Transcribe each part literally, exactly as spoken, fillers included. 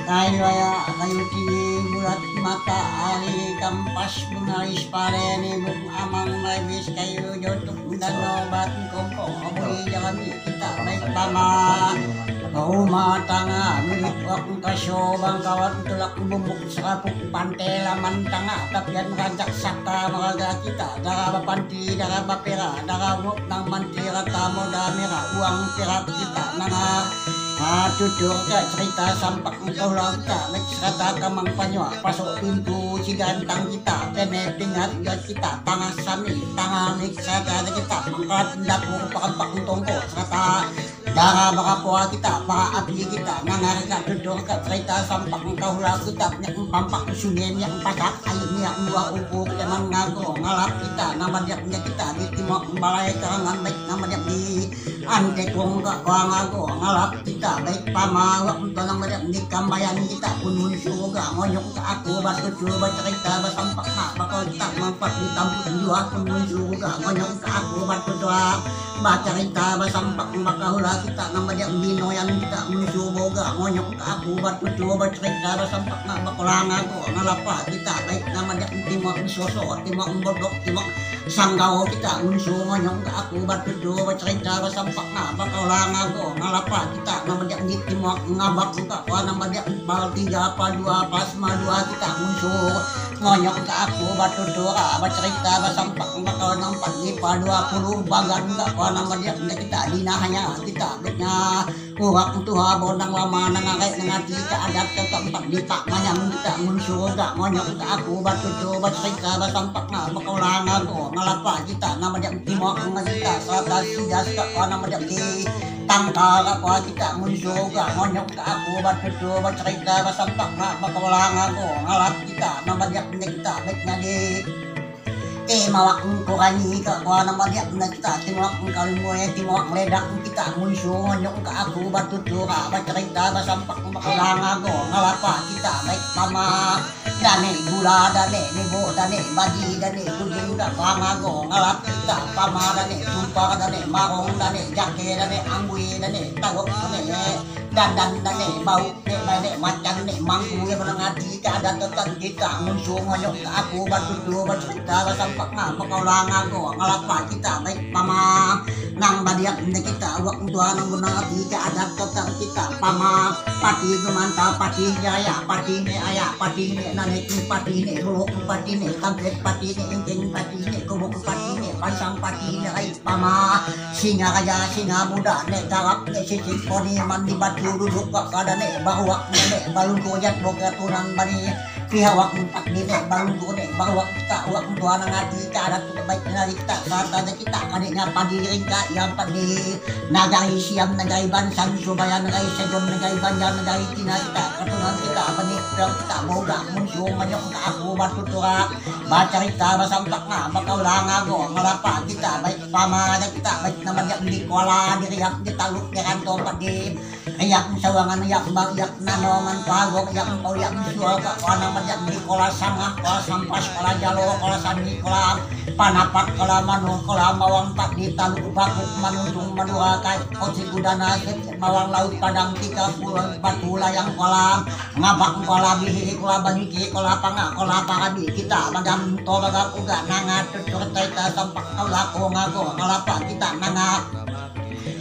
Kayu aya, kayu tini, bulat mata, ari kampas, bungaris pare ni, bung amang maibis, kayu jotuk, dano, batu kongkong, abui jalan kita, baik pama. Rumah tangga milik wak kaso, bangkawat tulak bumuk, serapuk pante laman tangga, tapian rajak sata maraga kita, dara bapanti, dara bapera, dara wuk nang manti rata moda mera, uang perak kita nanga. Ah, tutur ka cerita sampak engkau lauta, baik serata kamang panyua, pasok pintu, sigantang kita, pene pingat, gat kita, tangah sami, tangah mik serata kita, mangkat dapur, pakampak tongko, serata dara barapoa kita, bara api kita, nanga reka tutur ka cerita sampak engkau lauta, minyak pampak sungai, minyak pasak, air minyak dua upu, kita mangago, ngalap kita, nama dia punya kita, di timur balai karangan baik, nama dia di Ante kong ka kuang aku ngalap kita, baik pama wak untuk nang meriap ni kambayan kita, kunun suga ngonyok ka aku, batutu bacerita basampak na bakau kita, mampak di tampuk jua, kunun suga ngonyok ka aku, batutu bacerita basampak bakau la kita, nang meriap ni noyan kita, kunun suga ngonyok ka aku, batutu bacerita basampak na bakau la ngaku, ngalapa kita, baik nama dia timok soso, timok bodok, timok sanggau kita, ngunsu ngonyong ka aku, batutu bacerita basampak na bakau la ngago, ngalapa kita, nama dia ni timok ngabak ka, nama dia bal tiga apa dua, pas ma dua kita, ngunsu ngonyong ka aku, batutu bacerita basampak bakau nampak ni pa dua puluh bagan ka, nama dia kita dina hanya kita, betnya Urak tuha bonang lama nang arek nang ati ka adat ka tempat di tak mayang kita ngunsu ka ngonyok ka aku batutu bacerita basampak na bakau la ngago ngalapa kita nama dia timok ngan kita serata sidas ka nama dia di tangkal ka kita ngunsu ka ngonyok ka aku batutu bacerita basampak na bakau la ngago ngalap kita nama dia kita baik nadi. Timawak engkau rani ka kuana madiak na kita, timawak engkau limue, timawak ledak kita, ngunsu ngonyok ka aku batutu ra bacerita basampak bakau la ngago ngalapa kita, baik pama. Dane gula, dane nebo, dane bagi, dane kuding ka kuana ngago ngalap kita, pama, dane tupa, dane marong, dane jake, dane anggui, dane tawak, dane dandan, dane bau, ne bane macan, ne mangku, ya menengati ka adat tetan kita, ngunsu ngonyok ka aku batutu bacerita basampak na bakau la ngago ngalapa kita, baik pama. Nang badiak ne kita, wak tua nang guna ati ka adat tetan kita, pama. Pati gumanta, pati jaya, pati ne aya, pati ne nanek, pati ne buluk, pati ne tampet, pati ne ingking, pati ne kubuk, pati ne pansang, pati ne rai. Pama, singa raja, singa muda, ne tarap, ne sisip, koni mandi batu duduk, kak kada ne baruak, ne balungku jat boga tunang bani, pihawak empat di ne balungku ne baruak kita, wak tua nang ati ka adat tu baik nari kita, kata ne kita, kadiknya padi ringka, yang padi nagari Siam, nagari Bansan, Subaya, nagari Segon, nagari Banjar, nagari Cina kita, keturunan kita, bani kita boga, ngunsu ngonyok ka aku batutu ra bacerita basampak na bakau la ngago ngalapa kita, baik pama da kita, baik nama dia di kuala, di riak, di taluk, di ranto, di riak sawangan, riak bang, riak nanongan, pagok, riak pau, riak sual ka kuana madiak di kuala sangah, kuala sampas, kuala jalo, kuala sani, kuala panapak, kuala manu, kuala mawang, tak di taluk bakuk, manutung, madua kai, oci kudana, mawang laut padang, tiga puluh batu layang, kuala ngabak, kuala bihi, kuala banyuki, kuala panga, kuala parabi, kita bagam to bagam uga nanga tutur taita sampak kau lako ngago ngalapa kita nanga.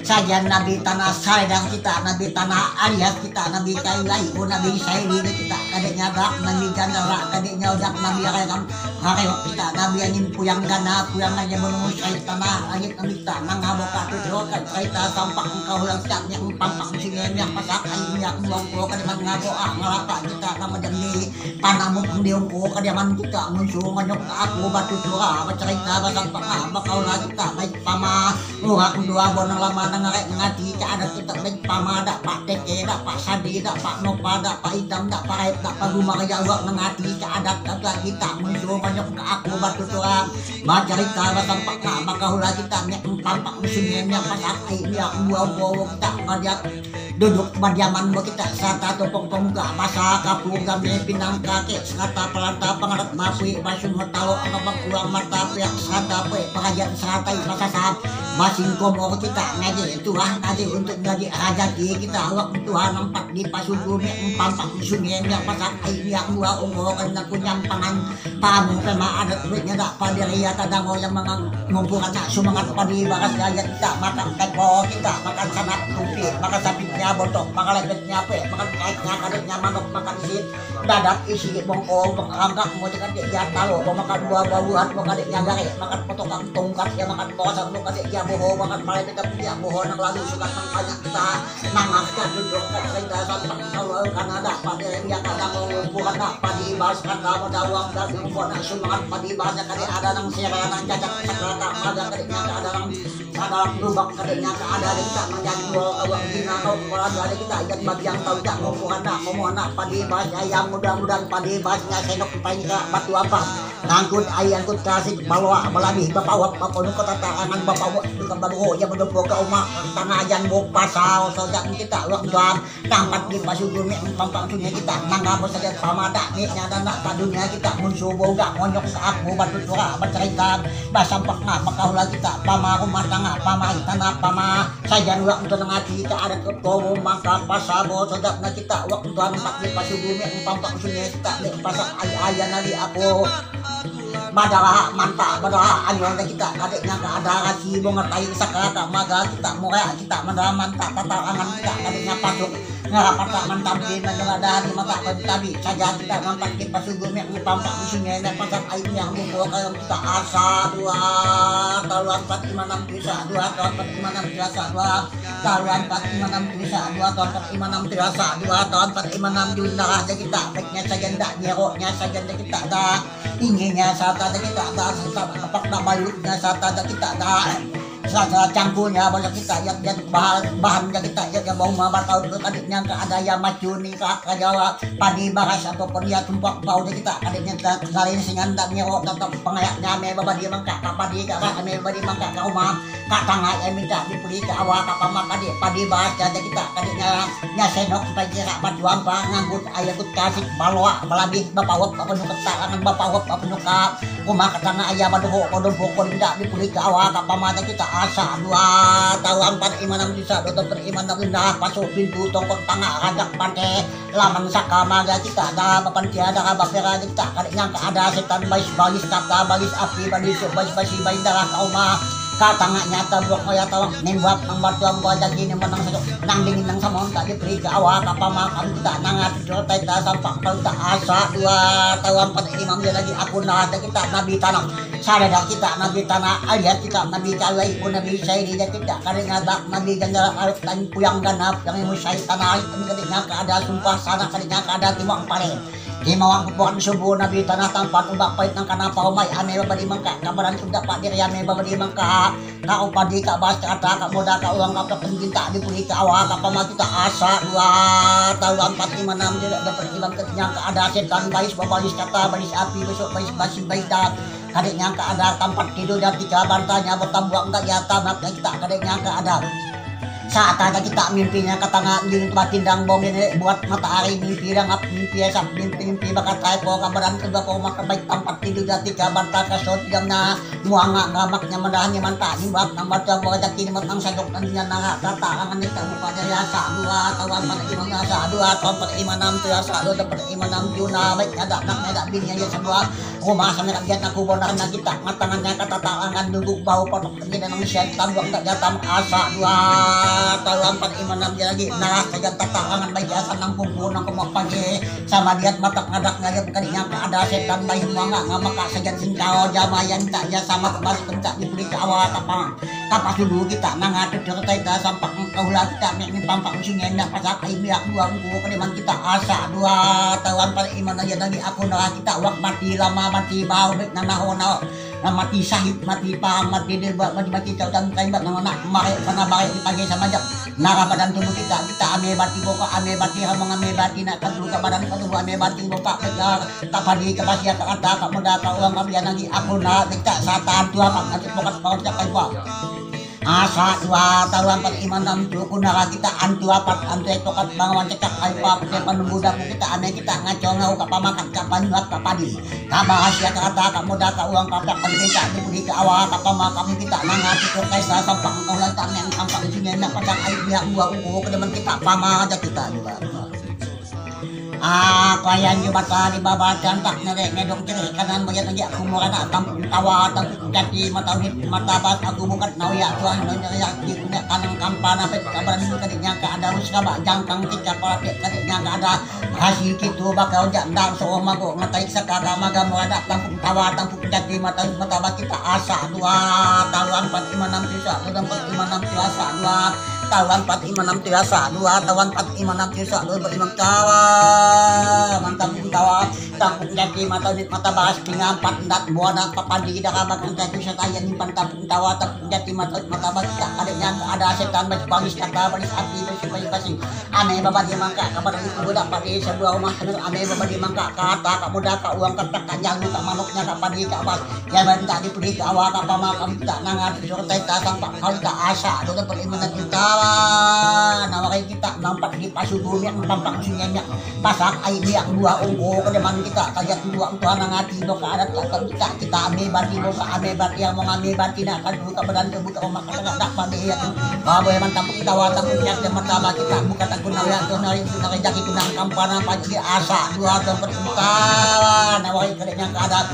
Saja nabi tanah saledang kita, nabi tanah alias kita, nabi kailai, oh nabi saili kita, kadiknya dak, nabi gandara, kadiknya udak, nabi ragam, harewak kita, nabi angin puyang gana, puyang aja menunggu sai tanah, langit nabi kita, nanga boka tutur taita sampak kau lang siap yang pampang sini yang pasak, ai yang buang ko, kademan ngago, ah, ngalapa kita, nama demi Panamuk diungku kadiaman kita, ngunsu ngonyok ka aku batutu ra bacerita basampak na bakau la kita, baik pama. Urak dua bonang lama nang arek nang ati ka adat kita, baik pama, da pa teke, da pa sadi, da pa nopa, da pa itam, da pa raip, da pa gumaraja, urak nang ati ka adat kita, ngunsu ngonyok ka aku batutu ra bacerita basampak na bakau la kita, minyak pampak musim minyak pasak, ai minyak buah buah kita, ngadiak Duduk badiaman bo kita sata tupung pungka, masa kapung kami pinang kaki, sata palanta pangarat mapui, basung matalo, angka bakuang mata piak, sata pui, pakayan sata i masasam, basing komo kita ngaji, Tuhan ngaji untuk ngaji rajaki kita, awak Tuhan nampak di pasugumi, empampak sungai, yang pasak ai, yang dua unggo, kena kunyang pangan, Pamu pema adat duitnya dak padiri ya kadang yang mangang ngumpul kata sumangat padi bakas ya, ya kita makan teko, kita makan sanak tupi, makan sapitnya botok, makan lepetnya pe, makan kaitnya kadetnya manuk, makan isi dadak isi bongko, makan angkak mau dekat ya talo, mau makan buah-buahan, mau kadetnya gare, makan potong tungkat ya, makan bawasang mau kadetnya boho, makan malai dekat ya boho, nang lalu suka nang banyak kita. Nangah ka duduk ka cerita sampang kawal kana dak padi yang kada mengumpul kana padi bas kata medawang dan kumpul nak sumangat padi bas kade ada nang sera nang cacat kata maga kade nyaka ada nang sadap lubak kade nyaka ada dek tak menjadi dua awak dina kau kepala dua ada kita yang bagian tahu tak ngumpul kana ngomong anak padi bas yang mudah-mudahan padi basnya senok pai ka batu apa. Nangkut ai angkut kasik balwa balabih bapawap baponu kota tarangan bapawap bukan babuho ya bedopo ka uma tanga yang bo pasal sojak kita wak juam tampat di pasugumi pampang sungai kita nangga bo saja pamada ni nyada nak ta dunia kita munsu boga monyok ka aku batu tura bacerita basampak nga bakahula kita pama rumah tanga pama itana pama sajan wak untuk nangati ka ada ketua mangka pasal bo sojak na kita wak untuk tampat di pasugumi pampang sungai kita dek pasal ai aya nali aku. Madara manta madara anyol da kita kadek nyangka ada rasi bunga tai saka ka maga kita mura kita madara manta tata angan kita kadek nyapa tuk ngara pata mantam di madara dari mata pentabi saja kita nampak di pasugumi yang tampak di sungai dan pasar air yang buku kalau kita asa dua taruan empat lima enam tujuh dua taruan empat lima enam tujuh asa dua taruan empat lima enam tujuh dua taruan empat lima enam tujuh asa dua taruan empat lima enam tujuh darah da kita baiknya saja ndak nyeroknya saja da kita dah. Inginya sata da kita da sata apak da baluknya sata da kita da sata cangkulnya banyak kita ya ya bahan bahan da kita ya ya bau mah batau ke kadiknya ke ada ya macuni ka ka Jawa padi baras ataupun ya tumpak bau da kita kadiknya ke kali singan da nyerok tetap pengayaknya me babadi mangka ka padi ka ame babadi mangka ka rumah. Katanga ya minta dipuli ka awa ka pama kadi padi bas ya kita kadi nya nya senok pai kira batuang pa nganggut aya kut kasik balwa balabih bapawap apa nuka tarangan bapawap apa nuka kuma katanga aya badoho kodo boko minta dipuli ka awa ka pama kita asa dua tahu ampat imanam bisa dua tahu imanam indah pasu pintu tongkot tanga rajak pante. Laman saka maga kita da bapantia da bapera kita kade nyangka ada setan bais balis kata balis api balis bais basi bais darah kauma. Katanga nyata buak oya tawang nembak nang batuang buah jagi nembak nang sajo nang dingin nang samon tak diberi ke awak apa makan kita nang ati kita sampak kalau tak asa dua tahu ampat imam dia lagi aku nah kita nabi tanah. Sadada kita nabi tanah aliat kita nabi calai ku nabi sairi ja kita kade ngadak nabi ganjara arif tan puyang ganap yang imu sai tanah arif kade nyangka ada sumpah sana kade nyangka ada timang pare. Timawang kupuan subuh nabi tanah tampat ubak pait nang kana paumai ame babadi mangka kabaran sudah pak diri ame babadi mangka ka upadi ka bas ka ata ka moda ka uang ka pencinta dipuli ka awa ka pama kita asa dua tahu ampat lima enam tidak dapat imam kade nyangka ada setan bais babalis kata bais api besok bais basi bais dah. Kade nyangka ada tampat tidur dan tiga bantanya bertambuak enggak ya tamat kita kade nyangka ada. Saat ada kita mimpinya katanga jin batindang bong ini buat matahari mimpi rangap mimpi esap mimpi mimpi bakat taipo kabaran kedua koma kebaik tampat tidur dan tiga banta kasot jamna muanga ngamaknya mendahnya manta nimbak nambata berejeki nimbak nang sajok dan dia nara tata angan nika buka jaya sa dua tahu ampat lima sa dua tahu ampat lima enam tujuh sa dua tahu ampat lima enam tujuh na baik ada anak ada bini ya semua. Rumah sana dia aku bonar na kita matangannya kata talangan duduk bau ponok tenggi dan nang sian tambuang tak jatam asa dua tahu ampat lima enam dia lagi nah saja tak talangan baik asa nang kumpul nang kemok pagi sama dia matak ngadak ngayak kadi nyangka ada setan baik muanga ngamaka saja singkau jamayan tak ya sama kembali pencak diberi ke awal kapang. Kapas dulu kita nang atu cerita kita sampak kaula kita mek ni pampak usung ngendak pasak ai miak dua buku kediman kita asa dua tahu ampat lima enam dia lagi aku nara kita wak mati lama mati bau mek nanaho nau. Nah, mati sahid, mati paham, mati deba, mati mati tau tang kai bat nang nak mare sana bare di pagi sama jam. Nara badan tubuh kita, kita ame bati boka, ame bati ramang, ame bati nak kadu ka badan kadu ame bati boka kadu tak padi ka pasia ka ata ka muda ka uang ka bian lagi aku nak kita satan tua ka nanti boka ka ucap kai buah. Asa dua talu ampat lima enam tujuh, kunara kita antu apat, antu epokat bangawan cekak, aipa pete panunggu dapu kita, ame kita ngaco ngau kapamakan, kapanyuap, kapadi, kabahas ya, kakata, kamuda, kauang, kapak, pancinta, dibudi, kaawa, kapama, kami kita nangati, kaisa, sampang, kaulan, tameng, sampang, sungai, nak pasak, air, biak, buah, uku, kedemen kita, pama aja kita juga. Aku ayan ju bata di baba cantak nere ngedong cere kanan bagian lagi aku murana tampung tawa tampung jati mata unit mata bat aku bukat nawi aku ah nanya ya di punya kanang kampana pet kabaran kadi nyangka ada us kaba jangkang tika pala pet kadi nyangka ada hasil kitu bakal jandang so mago ngatai saka kamaga murana tampung tawa tampung jati mata unit mata bat kita asa dua talu ampat lima enam tujuh satu empat lima enam tujuh asa dua talu ampat lima enam tujuh asa dua talu ampat lima enam tujuh satu empat lima tawa mantap tawa tampung jati mata unit mata bahas pinga empat endat buana papadi dara bakang jati satayan nyimpan tampung tawa tampung jati mata unit mata bahas tak ada yang ada setan bas bangis kata balis api bas bas bas ame baba di mangka kabar itu budak padi sebuah rumah kena ame baba di mangka kata kamuda kauang kata kanjang luka manuknya kapadi kabas Jaban tak dipelika awak apa makam tak nangat surta ita sampak kau ita asa tu dapat lima enam juta. Nawari kita nampak di pasugumi yang tampak sunyinya pasak air biak dua ungku kedeman kita kajat dua tuan nangati doka adat kata kita kita ame bati doka ame bati yang mau ame bati nak kan buka badan ke buka rumah kata tak pada ya tu. Bawa yang mantap kita watang punya yang mantap kita buka tak guna yang tu nari tu nari jaki kunang kampana paci asa dua tempat kita. Nawari kedenya keadaan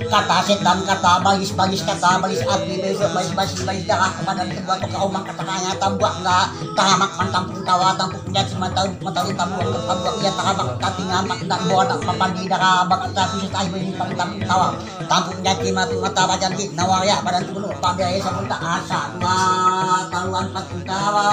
Kata setan, kata balis, balis kata balis api, balis basi, balis darah, badan kedua tu kau mak kata kaya tambuak enggak, tamak mantang pun tawa, tampuk penjati mata, mata di tambuak, tambuak ia tamak, tapi ngamak enggak buah enggak papan di darah, bak kata aku setai beli pang tampuk tawa, tampuk penjati mati mata bajan di nawaria, badan tu penuh pambiai sabun tak asa dua, taluan patu tawa,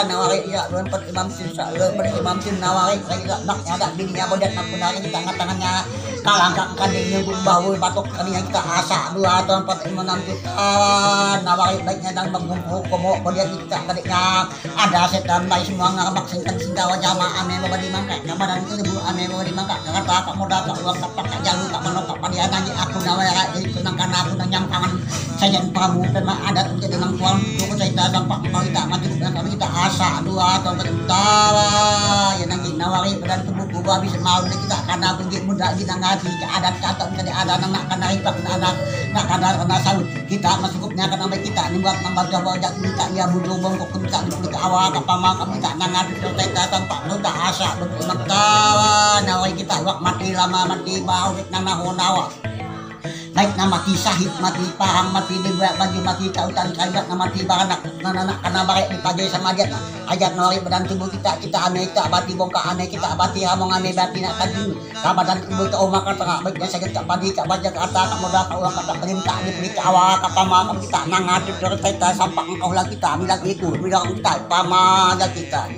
nawari ia luan patu imam sin, luan patu imam sin nawari, lagi nak nak ada bini nya bodat nak punari di tangan-tangannya. Kalangkang kandingnya gumbahu batuk kandingnya kita asa dua atau empat lima enam juta. Nawari baiknya dan bagumpu komo kodian kita kadiknya. Ada setan baik semua ngabak singkan singkawa jama ame baba di mangka kabadan kelebu ame baba di mangka kakata kak modal kak uang kak pakai jalu kak manok kak padian lagi aku nawai rai itu nang kana aku nang nyampangan. Sajan pamu pema adat untuk dengan tuang buku cerita dampak mau kita mati bukan kami kita asa dua atau empat juta. Ya nanti nawari badan tubuh Gua bisa mau ni kita kana aku gik muda gina ngaji ke adat kata ke adat nak kana ipak nak kana nak kana kana salut kita masukupnya kana baik kita ni buat nambah jawab jak kita ia bujur bongkok kita di kulit awal ke pama kami tak nangat kita tanpa muda asa betul nak tawa nawai kita wak mati lama mati bau dik nana honawa. Baik na mati sahid, mati pahang, mati dibuat baju, mati tautan kaibat, na mati baranak, na nanak kana barek dipajai sama ajat na. Ajat nawari badan tubuh kita, kita ame kita bati bongkak ame kita bati ramong ame bati nak kaju. Ka badan tubuh ka uma ka tengah, baik na sakit ka padi ka baja ka ata ka modal ka uang ka tak pelintak di pelik ka awal ka pama ka kita nang atu cerita kita sampak engkau lah kita midak itu midak kita pama aja kita.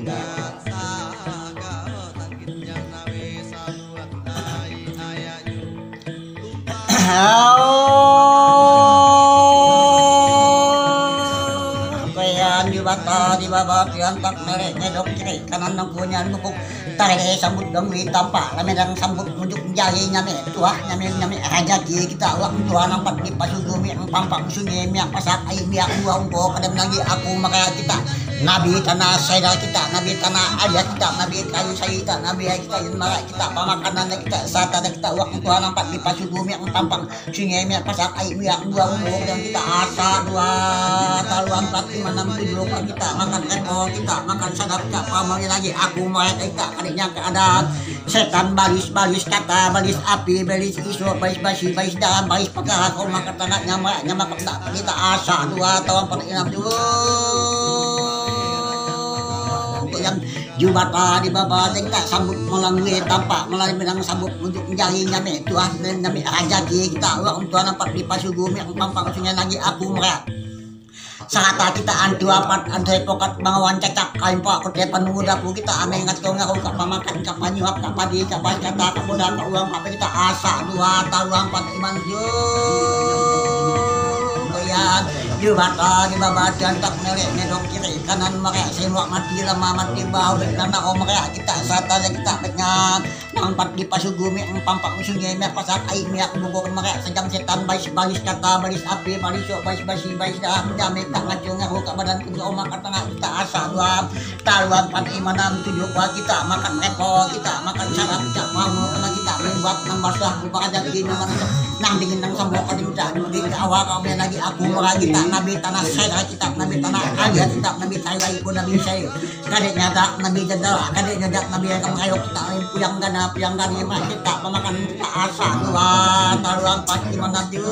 Kayan di bata di baba pian tak merek ngedok kiri kanan nang kunyan bukuk tare sambut dong wi tampa lame dang sambut mujuk jahi nyame tuah nyame nyame raja ki kita wak tuah nampak di pasu gumi pampang sunyi miak pasak ai miak dua ungko kadem lagi aku makaya kita nabi tanah saida kita nabi tanah alia kita nabi kayu saida nabi ai kita yang marak kita pamakanan kita sata kita wak tuah nampak di pasu gumi pampang Sungai miak pasak ai miak dua umur dan kita asa dua talu ampat lima enam tujuh kan kita makan eko kita makan sadap tak pamali lagi aku mereka kita kalinya keadaan setan balis balis kata balis api balis isu balis basi balis dalam balis pekara kau makan tanah nyamak nyamak tak kita asa dua talu ampat lima enam tujuh yang Jubata di baba tingkat sambut malang gue tampak malang benang sambut unjuk jari nyame tuah nyame raja ki kita orang tuan nampak di pasu gumi pampang sungai lagi aku merak. Sarata kita antu apat antu pokat bangawan cacak kain pak kote panu dapu kita ame ngato ngaru ka pamakan ka panyuap ka padi ka pas kata ka boda ka uang apa kita asa dua talu ampat iman ju. Goyang. Dibata, dibaba, tiantak, nele, nedok, kiri, kanan, mare, selok, mati, lama, mati, bahu, nana, omre, kita, sata, kita, benyan. Nang pat di pasugu mi, empang pak musuh nye, mi pasak ai, mi aku bungkuk, mare, sejam setan, bais, balis, kata, balis, api, balis, sok, bais, basi, bais, dah, muda, mi, tak, ngacung, ngaru, kat badan, kudu, oma, kata, ngak, kita, asa, dua. Taluan pan imanan tujuh kuah kita, makan repo kita, makan sarap, cak mau kena kita, membuat nang basah, buka aja gini, mana nang dingin, nang sambok, kadi udah, duri, awak, kau lagi, aku, mara kita, nabi tanah, saya kita, nabi tanah, aja kita, nabi saya, ibu, nabi saya. Kadek nyata, nabi jadal, kadek nyata, nabi yang kamu ayo kita, puyang gana, puyang gani, mah kita, pemakan kita, asa, dua, taluan pan imanan tujuh.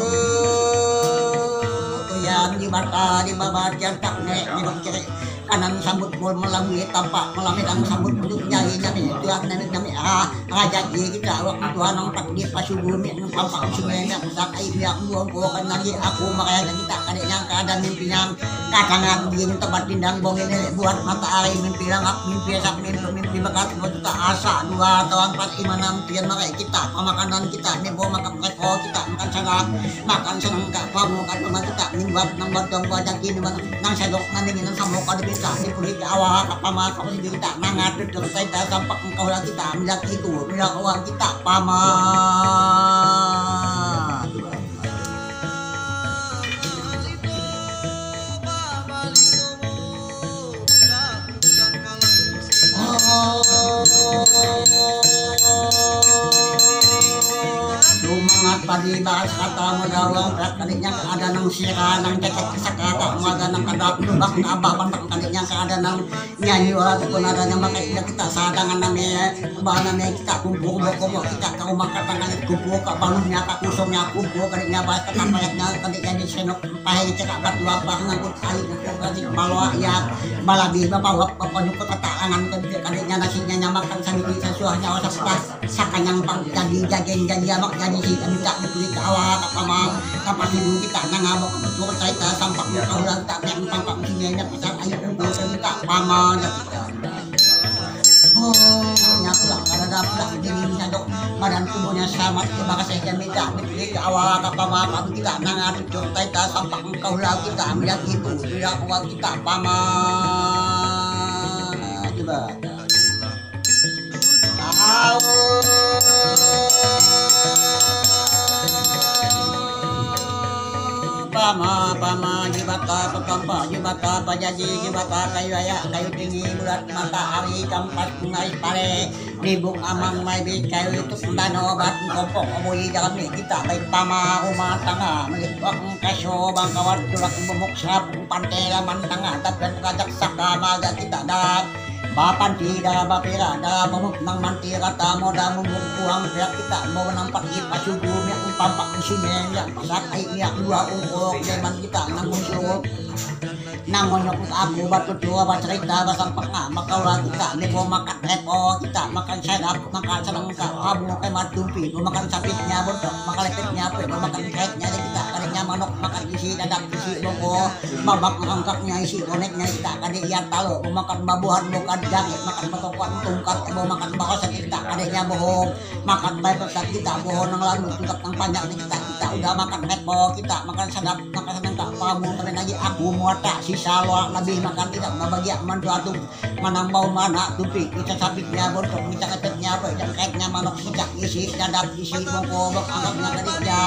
Kuyan, di mata, di baba, tian tak, nek, minum cek. Kanan sambut bol, malam ye tampak, malam edang sambut bulu, nyai nami, tuan nami, nami, ah, raja ye kita, awak tuan nang pat di pasugu mi, nang tampak sungai, nang pusak ai, biak buang, buang, nang ye aku, makanya kita, kadek nyangka ada mimpi yang, kacangan, dingin tempat pindang, bong ini, buat mata air, mimpi langap, mimpi esap, mimpi, mimpi bekas, buat kita, asa, dua, tuan pat imanan, tian, makai kita, pemakanan kita, mimpi, makam, repo kita, makan sana, makan sana, ka, pamu, ka, pemakanan kita, mimbuat, nang buat, dong, buat, jaki, nang, nang sedok, nang dingin, nang sambok, kada bisa, di kulit, awak, ka, pama, ka, kita, nang, atu, terus, saya, sampak, engkau, lah, kita, minyak, itu, minyak, uang, kita, pama. Lumangat padi bahas kata modal wang, kadiknya ada nang sira, nang cecek sakata, ada nang kadap, lubak, abah, bantang, kadiknya ada nang nyanyi, wala tukun ada nang makai, ya kita sadangan name, bah name kita kumpul, boko, kita kau makan tangan kumpul, ka balumnya, ka kusungnya kumpul, kadiknya bahas kata payatnya, kadiknya di senok. Pahai cekak batu apa ngangkut air, ngangkut air, balawa ya, balabi, bapawap, bapanyukut, tatalangan, kadiknya nasinya nyamakan sandiri, sasuahnya, osak pas, sakanyang pang, jadi, jagen, jadi, amak, jadi, si, minta, diberi, kawa, kapama, kapasibu, kita, nangabok, betul, saya, sampak, kahulang, tak, yang, pang, pang, sini, yang, pisang, air, kumpul, minta, pama, ya, kita. Oh, nyapulah, kada dapulah, dingin nyadok, badan tubuhnya selamat, terima kasih, dia minta, diberi ke awal, apa, apa, kita, nang, adu, curtai, tak, sampak, engkau, lau, kita, ambil, ibu, tidak, uang, kita, pama. Coba. Tahu. Pama, pama, jibata, patampa, jibata, pajaji, jibata, kayu ayak, kayu tinggi, bulat, matahari, kampas, bungai, pare, ribung, amang, mai, bi, kayu, itu, sendano, bat, kopok, oboi, dalam ni, kita, baik, pama, rumah tangga, milik, wak, kaso, bangkawat, tulak, bumuk, serap, pante, laman, tangga, tapi, kajak, saka, maga, kita, dalam, Bapanti dara bapira, dara bamuk nang manti rata moda mumbung kuang pihak kita, mau nampak di pasudu, miak umpampak musunya, miak pasak ai, miak dua ungkul, deman kita nang musuh. Nang monyok aku batutu, bacerita, basampak nga, makaula kita, neko makan repo kita, makan sedap, makan senang ka, abu kemat tumpi, makan sapitnya bontok, makan lepitnya pe, makan kretnya kita, karinya manok, makan isi, dadap isi, bongko, Babak ngangkaknya isi, boneknya kita, kade iya talo, mau makan babuhan, bukan jangit, makan batokuan tungkat, mau makan baosan kita, kadenya bohong, makan bae petak kita, bohong nang lalu, tungkat nang panjang kita, kita udah makan repo, kita makan sadap, makan sadap, tak pamu, tapi lagi aku muata, sisa loa, lebih makan kita, babagia, mantu atung, manang bau mana, tupi, kita sapitnya, bontok, kita keteknya, apa, jangketnya, manok, kita isi, dadap, isi, bongko, bok, angkaknya, kadenya.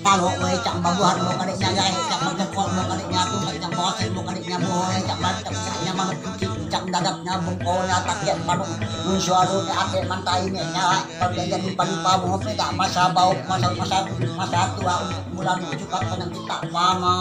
Talo we cak babuhan mo kadiknya, gae cak bacekol mo kadiknya, tukat cak bawasik mo kadiknya, bohol cak bacek, cak nyaman kucing, cak dadapnya bengkol, nyatak yak manuk, munsualu ni ate mantai ni, nyala, pagjajan di palupa mo pita, masa bau, masa, masa, masa tua, bulan cukup penang kita, pama.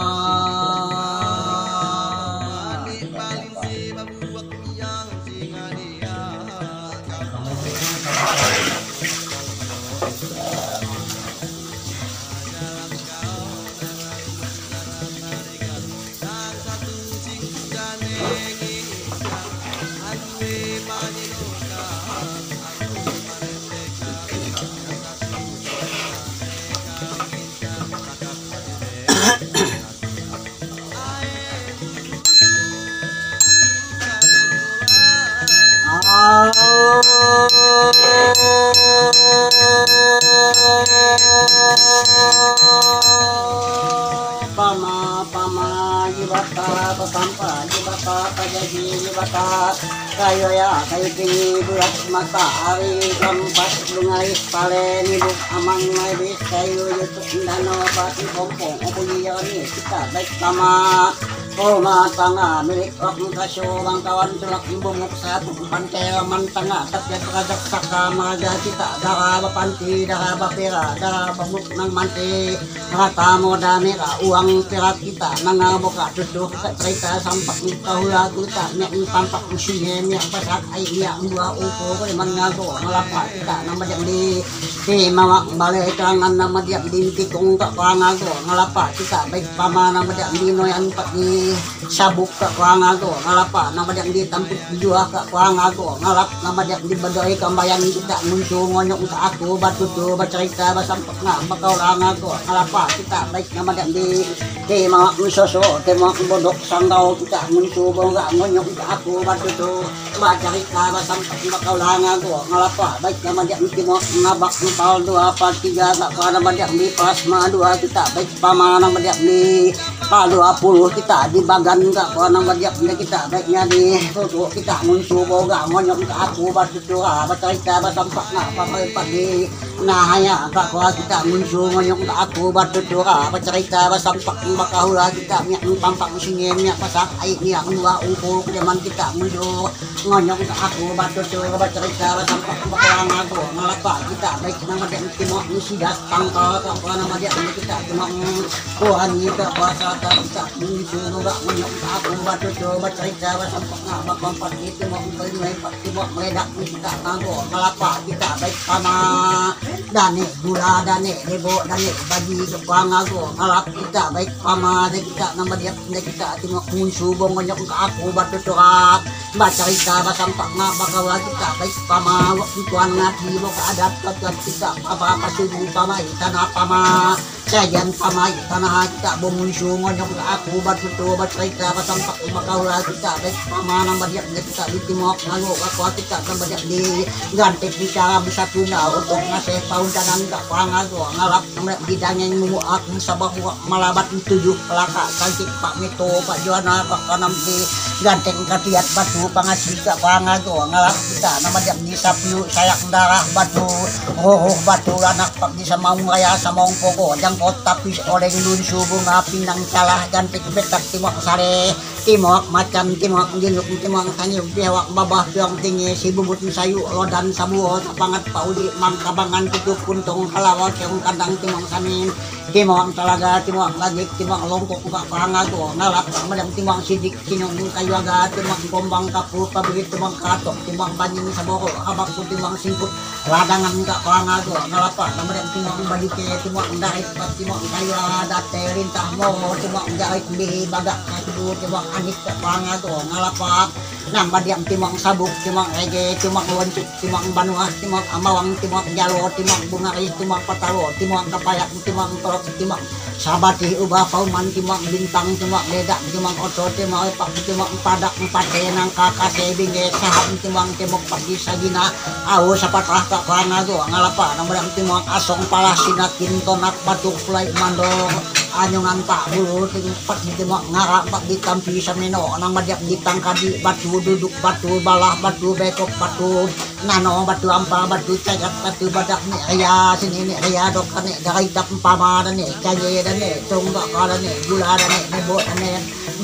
Pama, pama, jibata, patampa, jibata, pajaji, jibata. Kayu ya, kayu tinggi, bulat mata, ari lampas, lungai, pale, nibuk, amang, maibis, kayu, yutuk, dano, batu, kompong, obu, yoni, kita, baik, pama. Oma, tanga, milik, waktu, kaso, bangkawan, tulak, bumuk, satu, pantai, laman, tanga, tapi, rajak, saka, maja, kita, dara, bapanti, dara, bapera, dara, bamuk, nang, manti. Rata moda mera uang perak kita nanga boka tutuh ka cerita sampak ni kahula kita miak ni tampak ni sungai miak pasak ai miak dua uku ko di mangago ngalapa kita nang badiak di. Di mawak bale tangan nang badiak di tikung ka pangago ngalapa kita baik pama nang badiak di noyan pak di. Sabuk ka kuangago ngalapa nang badiak di tampuk jua ka kuangago ngalap nang badiak di badoi kambayan kita ngunsu ngonyok ka aku batutu bacerita basampak nga bakau langago ngalapa kita baik nang badiak di. Di mawak ngunsoso di mawak bodok sanggau kita ngunsu bonga ngonyok ka aku batutu bacerita basampak bakau langago ngalapa baik nang badiak di timok ngabak empal dua apa tiga ka kuanang badiak di pas ma dua kita baik pama nang badiak di. Palu apulu kita di bagan ka kuanang badiak di kita baik nyadi tutu kita ngunsu boga ngonyok ka aku batutu ha bacerita basampak nga pakai padi. Nah haya ka kua kita ngunsu ngonyok ka aku batutu ha bacerita basampak bakahula kita miak tampak sungai miak pasak ai miak dua uku kedeman kita ngunsu. Ngonyok ka aku batutu bacerita basampak bakahula ngago ngalapa kita baik nang badiak timok ni sidas tangkal ka kuanang badiak di kita timok. Kuani ka kuasa ka kita ngunsu ngonyok ka aku batutu bacerita basampak nga bakampat di timok. Timok meledak ni kita ngago ngalapa kita baik pama. Dane gula dane debo dane baji ka kuangago ngalap kita baik pama de kita nang badiak de kita timok ngunsu bongonyok ka aku batutu ha. Bacerita basampak nga bakawa kita baik pama waktu tuan ngati boka adat katuan kita pama pasudu pama itana pama. Sayan pama itana ha kita bongunsu ngonyok ka aku batutu bacerita basampak bakawa kita baik pama nang badiak de kita di timok ngago ka kua kita nang badiak di. Gantik bicara bisa tuna untuk ngasih pauntanan ka kuangago ngalap nang badiak di dangeng mumu aku sabahu malabat tujuh pelaka cantik pak mito pak juana pak kanam di. Ganteng katiat batu pangasi ka pangago ngalap kita nang badiak di sapiu sayak darah batu. Hohoh batu anak pak di samaung raya samaung pogo jangkot tapis oleng lunsu bunga pinang calah ganteng betak timok sare. Timok macan timok giluk timok sangiu biawak babah piong tinggi si bubut sayu lodan sabuo sapangat pauli mangkabangan tutup kuntung halawa keong kandang timok samin. Timong talaga, timong lagik, timong longkok ka pangago ngalap nang badiak timong sidik sinung kayuaga timong gombang kapu pabiri timong katok timong banying saboro habakku timong singkut ladangan ka pangago ngalapa nang badiak timong badike timong darit pat timong kayua date lintah mo timong jarit bihi bagak katubu timong anik ka pangago ngalapa. Nang badiak timong sabuk timong rege timong loncuk timong banuah timong amawang timong jalo timong bungaris timong patalo timong kapayak timong tolok timong sabati ubah pauman timong bintang timong ledak timong oto timong epak timong padak empate nang kakase bingge saham timong timong pagi sagina. Au sapatah ka kuangago ngalapa nang badiak timong asong palah sinakin tonak batuk pulai mandong. Anyungan pak bulu timong pagi timong ngara pak di tampi samino nang badiak di tangkadi batu duduk batu balah batu bekok batu nano batu ampa batu cagat batu badak ni ria sini ni ria dok ni garai dap pama dani caye dani tungga dani gula dani nebo dani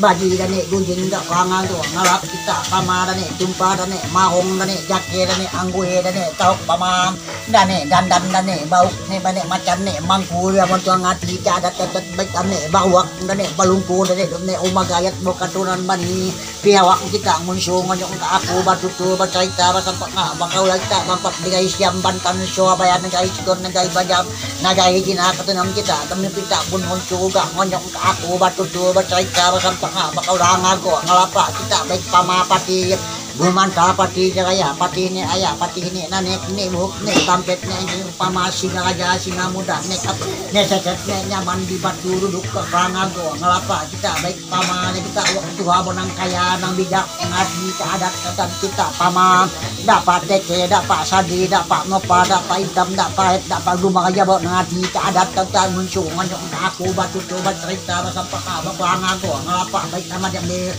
baji dani gujing dok pangago ngalap kita pama dani tumpa dani mahong dani jake dani anggue dani tauk pama. Dane dandan dane bauk ne bane macan ne mangku ya montuang ati cadat tetet baik dane bawak dane balungku dane dane umagayat bokatunan bani. Piawak kita ngunsu ngonyok ka aku batutu bacarita basampak nga bakaula kita bampak negai siam bantan suabaya negai cikon negai bajam negai jina katunam kita kami pita bun ngunsu ga ngonyok ka aku batutu bacarita basampak nga bakaula ngago ngalapa kita baik pama pati. Gumanta pati jaraya, pati ne aya, pati ne nanek, ne muk, ne tampet, ne anjing, pama singa raja, singa muda, ne kap, ne seset, ne nyaman di batu duduk ke rangago, ngalapa kita baik pama ne kita wak tua bonang kaya nang bijak ngadi ke adat katam kita pama. Dapa teke, dapa sadi, dapa nopa, dapa itam, dapa et, dapa gumaraja bo ngadi ke adat katam munsu ngonyok aku batu tu bacerita basampaka bakurangago, ngalapa baik nama diam di.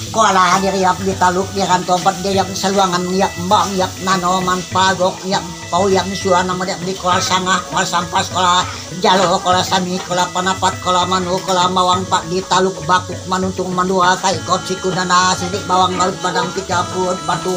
Kola diriap di taluk di rantompat diriap saluangan iap mbang iap nanoman pagok iap pau iap suanang madiap di kola sangah kola sampas kola jalo kola sami kola panapat kola manu kola mawang pat di taluk bakuk manuntung mandua kaikot siku dana sidik bawang galut badang pika put batu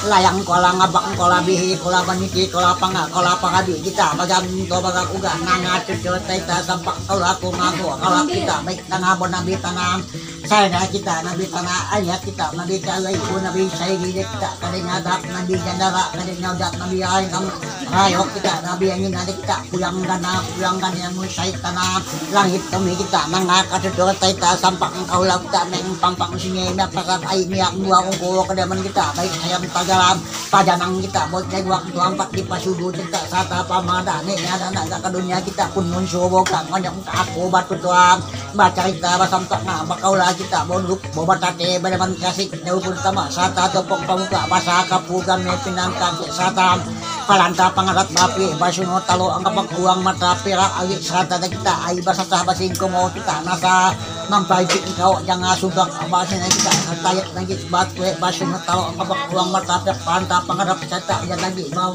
layang kola ngabak kola bihi kola baniti kola panga kola pangabi kita bagam to bagak uga nanga cucu taita sampak kola kungago kola kita baik tanga bonabi tanang. Saya na kita nabi tanah ayat kita nabi kalai ku nabi saigi kita kade nyadak nabi jandara kade nyadak nabi ayam rayo kita nabi angin ada kita kuyang dana kuyang dana yang musai tanah langit kami kita nanga katutur taita sampak engkau lau kita meng pampang sini mek pasar ai miak dua ungko kedaman kita baik ayam tagalam pajanang kita bot jagwak tuampat di pasudu kita sata pamada ne ada nak ke dunia kita pun munsu bokang ngonyong aku batu tuang. Bacarita basampak nga bakaula kita bonuk bobatate badaman kasik jauh pun tama sata topok pamuka basa kapugan me pinang kaki sata palanta pangarat bapi basuno talo angkapang uang mata pira awi sata da kita ai basasah basingko mau kita nasa mampai cik kau janga sudak basina kita tayat lagi bat kue basuno talo angkapang uang mata pira palanta pangarat sata ya lagi mau.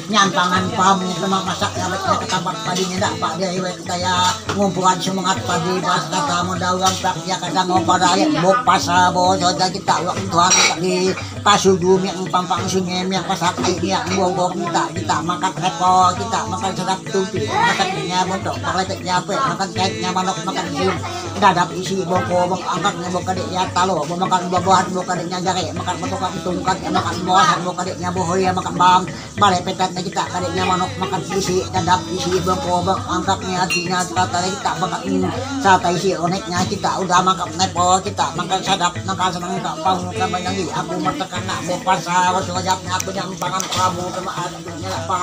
Nyampangan pamu tema masak ya wek ya ketampat padi nyedak pak dia iwek daya ngumpulan semangat padi bas kata modal uang tak ya kadang ngopada ya bok pasa bo soja kita uang tuan tak di pasudu miak pampang sungai miak pasak ai miak bogok kita kita makan repo kita makan sedap tupi makan nya bontok makan lepek nya pe makan kek nya manok makan sim dadap isi boko bok angkat nya bok kadek ya talo bo makan buah-buahan bok kadek nya jare makan motokan tungkat ya makan buahan bok kadek nya bohoy ya makan bam. Bale petat na kita kadek nya manok makan isi dadap isi boko bok angkat nya hatinya kata kita makan sata isi onek nya kita udah makan nepo kita makan sadap makan senang tak pau kapan lagi aku mertekan nak bopasa wasu wajab nya aku nyampangan kamu kema aku nya apa.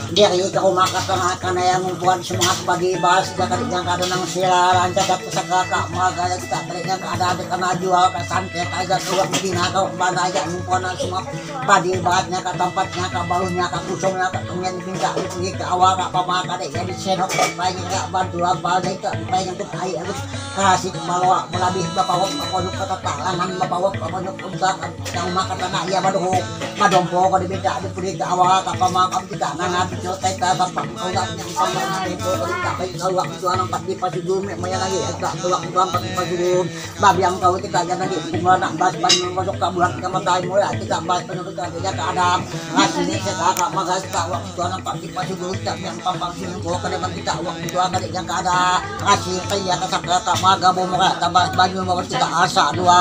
Diri ke rumah kata kana yang membuat semangat padi bas jaga yang kada nang sila lancar kat pesaka kak maga kita kadek nya kada ada kana jual ka santai kaja keluar medina kau bana aja mempuan semangat. Padi bahatnya ka tampatnya ka baluhnya ka kusungnya ka kemian pinta dipuli ka awal ka pama kadek jadi senok paing ka bantu abal dek ka paing tu kai agus kasik balawa melabih bapawok baponyuk ka tatalangan bapawok baponyuk unta ka yang maka tanah ia badohok madompo ka dibeda dipuli ka awal ka pama ka kita nanga bijo teta sapak kau ka yang pama ka deko ka dita baik kau ka tuan nampak di pasudum maya lagi ka tuan nampak di pasudum. Babiang kau kita jana di bunga nak bas ban masuk ka bulan ka matai mula kita bas penuh ka dia ka ada ngasih ni seka ka magas ka waktu anak pagi pasudu kita yang pampang sini ko ka depan kita waktu anak dia ka ada ngasih ka ia ka saka ka maga bo mura tambah banyu mura kita asa dua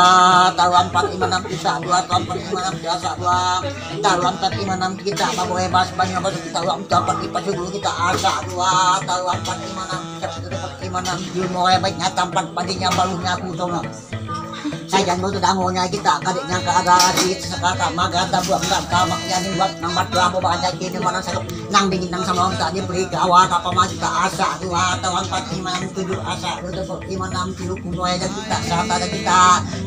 tahu empat lima enam kita dua tahu empat lima enam kita asa dua tahu empat lima enam kita baboe bas banyu bas kita waktu anak pagi pasudu kita asa dua tahu empat lima enam kita lima enam di mura baik nya tampat padinya balunya aku tolong. Sajan bo tu dangonya kita kadek nya ka ada si saka ka maga tabuak ka ka mak nya ni wak nang mat la bo ba nya kini mana sa nang dingin nang sama ta ni beri ka awal ka pama kita asa dua tahu empat lima enam tujuh asa dua tahu lima enam tujuh kuno ya kita sata ada kita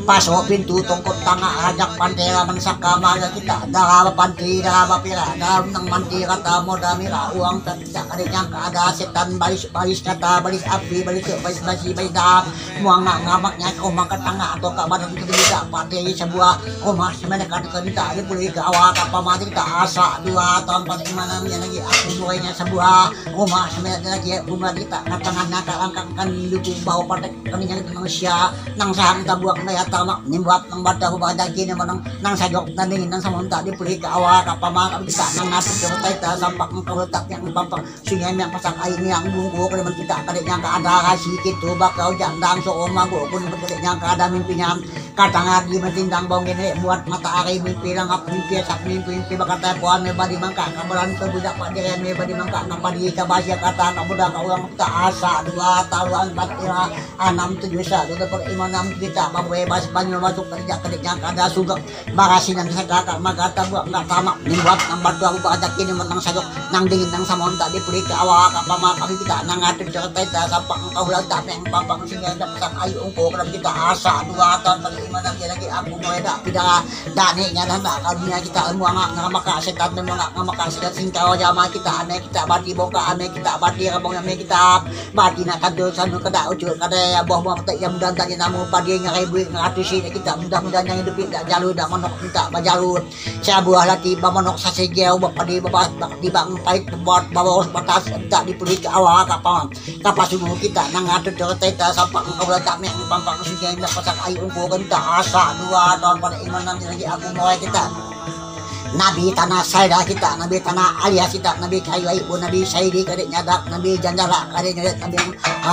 paso pintu tongkot tanga ajak pantera man saka maga kita dara ba panti dara ba pira dara nang manti kata moda mira uang tak kita kadek nya ka ada setan balis balis kata balis api balis balis basi balis dara. Muanga ngamak nya ka uma ka tanga atau ka badan kita bisa pate sebuah uma semene ka kita dipuli ka awal ka pama kita asa dua tahu empat lima enam nya lagi aku buainya sebuah uma semene lagi uma kita ka tanga nya ka langkang kan dukung bau pate kami nya kita manusia nang sahang tabuak na ya tamak nimbuat nang bata bubah daging nang manang nang sajok nang dingin nang samonta dipuli ka awal ka pama ka kita nang ngatur kita sampak engkau letak yang pampang. Sungai miang pasak ai miang bungku kaliman kita kadek nya ka ada rasi kitu bakau jandang so oma go kun kadek nya ka ada mimpi nya Katanga di matindang bawang gene, buat matahari mimpi langap mimpi asap mimpi mimpi bakata puan me badi mangka kabaran kebudak padire me badi mangka kapadi kabasya kata kabudak kaurang ta asa dua taruan batira anam tujuh sa dua dapat lima enam kita babue bas banyu masuk kerja kerja kada sugak. Makasi nang saka ka magata buat nggak tamak ni buat nang batu aku bakata kini menang sajok nang dingin nang sama tak dipulih ke awak apa mah kami kita nang atur cerita kita sampak engkau hulau tak meng pampang sini ada pesan ayu engkau kerap kita asa dua tahun pada lima enam dia lagi aku mau eda pida dani nyana nak kalunya kita ilmu angak ngamaka setan ilmu angak ngamaka setan singkau jama kita ame kita bati boka ame kita bati rabong ame kita bati nak kadu sanu kada ucul kada ya boh boh tak yang mudah tanya namu padi ngarai buik ngatu si kita mudah mudah yang hidup tak jalu dah manok minta bajalu. Sabuah lati bamanok sasegeu bapadi babas bakti bang pait buat babawas batas tak dipulih ke awak kapal. Kapal sungguh kita nang atur cerita kita sampak engkau letak mek pampang sini nak pasak ayu engkau kenta asa dua tahun pada iman nanti lagi aku mulai kita. Nabi tanah saya kita, Nabi tanah alias kita, Nabi kayu ayu, Nabi saidi kadek nyadak, Nabi janjala kadek nyadak, Nabi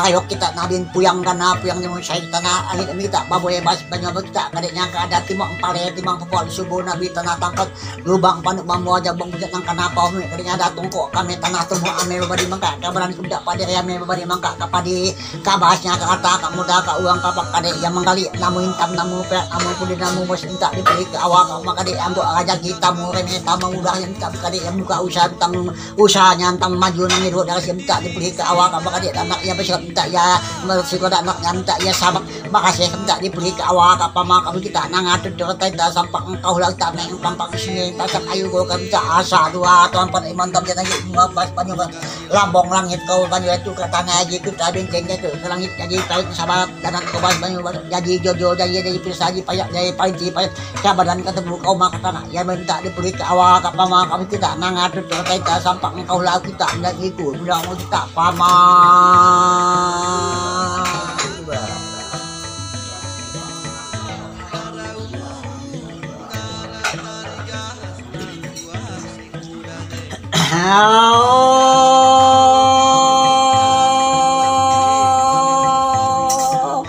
ayok kita, Nabi puyang kana puyang nyamun saya tanah alit Nabi kita, baboy bas banyak kita, kadek nyangka ada timang pare, timang pokok subuh Nabi tanah tangkap, lubang panuk bambu aja bang bujat nang kana pau kadek nyadak tungkok kami tanah tungkok ame babadi mangka, kabaran kuda pada ame babadi mangka kapadi. Kabasnya kata kamuda ka uang kapak kade yang menggali namu intam namu perak namu pudi namu bos minta diberi ke awak kamu kade ambo raja kita mu rene tamu mudah yang minta kade yang buka usaha tang usaha nyantang maju nang hidup dari si minta diberi ke awak kamu kade anak ya besar minta ya mersi kode anak yang minta ya sabar makasih minta diberi ke awak apa mah kamu kita nang atur cerita kita sampak engkau lah tak neng pampang sini tak ayu kau kan minta asa dua tahun pada iman tam jangan gitu pas panjang Labong langit kau banyu itu ke tanah aji ku tabing kenge tu ke langit jadi paling sabar danan kau banyu jadi jojo jadi jadi pisa aji payak jadi paling ji payak kabadan ketemu kau maka tanah ya minta diberi ke awak ke pama kami tidak nangatur cerita kita sampak engkau lau kita dan itu bila mau kita pama.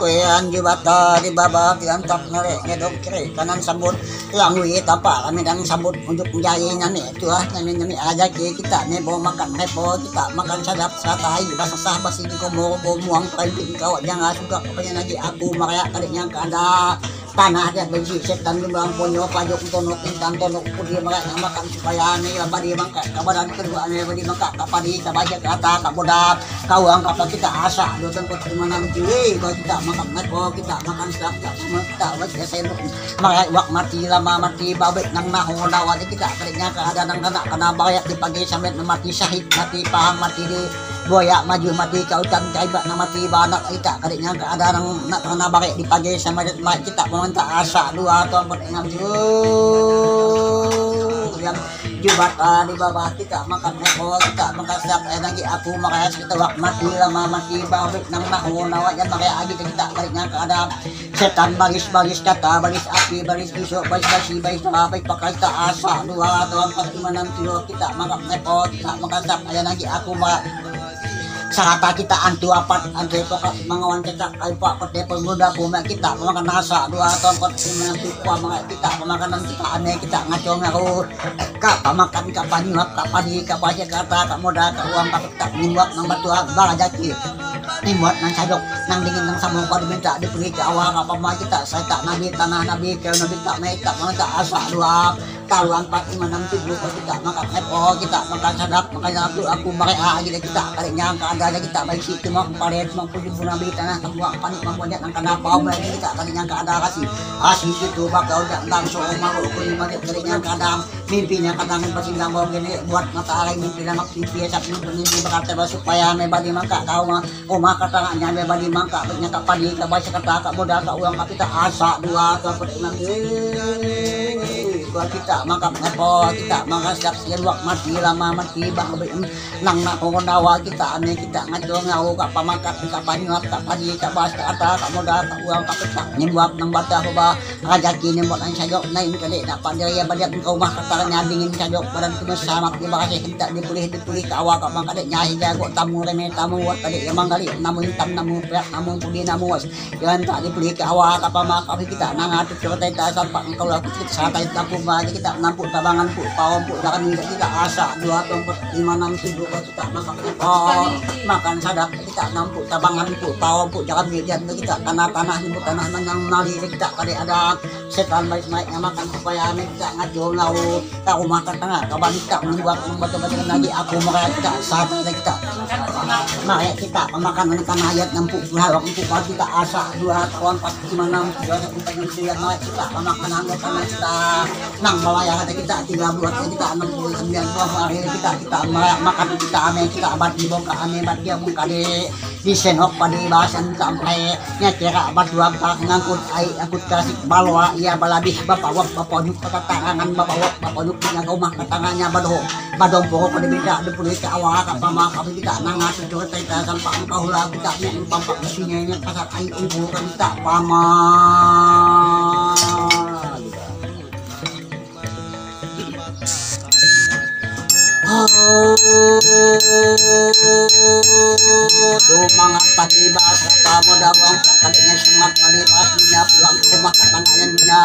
Kuyan jubata di baba pian tak nere ngedok kiri kanan sambut langui tapa kami dan sambut unjuk jai nami tuah nami nami aja ki kita nebo makan nebo kita makan sadap satai basah sah basi di komo komuang paling kau jangan suka kepengen lagi aku maraya kali yang kada. Tanah dia benci setan di bawah ponyo pajuk tonok intan tonok pudi mereka makan supaya ni badi mangka kabadan kedua ni badi mangka kapadi kabaja kata kabodat kau angkapa kita asa dua tempat di mana mencuri kau kita makan neko kita makan sedap tak sama kita wajah saya mereka wak mati lama mati babek nang naho dawa kita keriknya keadaan nang kena kena bayar di pagi sampai mati syahid mati pahang mati di Boya maju mati kau dan kaiba na mati banak kita kadiknya keadaan nak kena barik dipagi sama mai kita pemerintah asa dua tahun pada enam jam jubat di bawah kita makan neko kita makan sedap eh lagi aku makan kita wak mati lama mati bawik nang nak nawa yang makai agi kita kadiknya keadaan Setan baris-baris kata, baris api, baris kisuk, baris basi, baris tama, baris pakai ta asa dua tuan pati manam tilo kita mangkap nepo, kita mangkasap aya nagi aku ma. Sarata kita antu apat, antu pokat mangawan cecak, ai pak pete penggoda puma kita pemakan nasa dua tuan pati manam tilo pamakai kita pemakanan kita ane kita ngacong aku. Ka pamakan, ka panyuap, ka padi, ka baja, ka ta, ka moda, ka uang, ka petak, nimuap nang batuak, barajaki. Nimuap nang sajok, nang dingin, nang samung, padu minta, diberi ka awak, ka pama kita, saita nabi, tanah nabi, keu nabi, tak naik, tak mana, tak asa dua, taruan pat, iman, nang tujuh, ka kita, makan, eh, oh, kita, makan sadap, makan sadap tu, aku, makai, ah, kita, kita, kali nyang, ka ada, kita, baik si, cuma, paret, mampu, jumpa nabi, tanah, kabuak, panik, mampu, nang, kana, pau, baik, kita, kali nyang, ka ada, kasi, asi, situ, bakau, jak, nang, so, malu, kuli, marit, kali nyang, ka ada, Mimpinya kadangan pasindang bawang gene buat mata alai mimpi lamak mimpi esap mimpi mimpi bakal tebal supaya me badi mangka kau ma uma katanganya me badi mangka nya ka padi ka basa kata ka modal ka uang ka pita asa dua ka pede mangka. Kita makap ngapo, kita mangasak, siluak mati, lama mati, bah, bim. Nang na ko dawa kita, ame kita ngaco ngau, ka pamakat, ka panyuap, ka padi, ka bas, ka ata, ka moda, ka uang, ka petak, nimbuap, nang bata, ba, rajaki, nimbot, ang sajok, nain, kade, dapat diri, ya, badiak, ka umah, katanya, dingin, sajok, badan, kena selamat, di bakasi, kita, dipulih, dipulih, ka awa, ka bang, kade, nyahi, jago, tamu, reme, tamu, wat, kade, ya, manggali, namu, hitam, namu, perak, namu, pudi, namu, was. Yan tak dipelihka awa ka pama ka kita nanga tutur taita sampak engkau lah kita satai tapu ma kita nampuk tabangan pu pawon pu jalan kita asak dua tongkot lima enam tujuh ka kita makan pu makan sadap kita nampuk tabangan pu pawon pu jalan dia kita tanah tanah ni tanah menang nali kita kade ada setan baik naik makan supaya kita ngaco ngau. Ka umah ka tanga, ka bani tak membuat membaca-baca lagi aku meraya kita saat lagi kita. Meraya kita pemakanan kana ayat nampuk pula waktu kita asak dua tahun pas di mana kita ada umpan yang dia meraya kita pemakanan kana kita. Nang meraya ada kita tiga bulan kita enam puluh sembilan bulan hari kita kita meraya makan kita ame kita abad di bongka ame abad dia bongka de. Di senok padi basan sampai nya kira batuang ka ngangkut ai angkut kasik balwa ia balabih bapawak baponyuk katatangan bapawak baponyuk nya ka umah katanganya badoho badong pokok padi bida dipulih ka awa ka pama ka bida nanga tutur taita sampak ka hula kita nya pampak bisinya nya pasar ai ungku ka kita pama. Sumangat padi bahasa kamu dawang kalinya sumangat padi bahasanya pulang ke rumah katanganya nina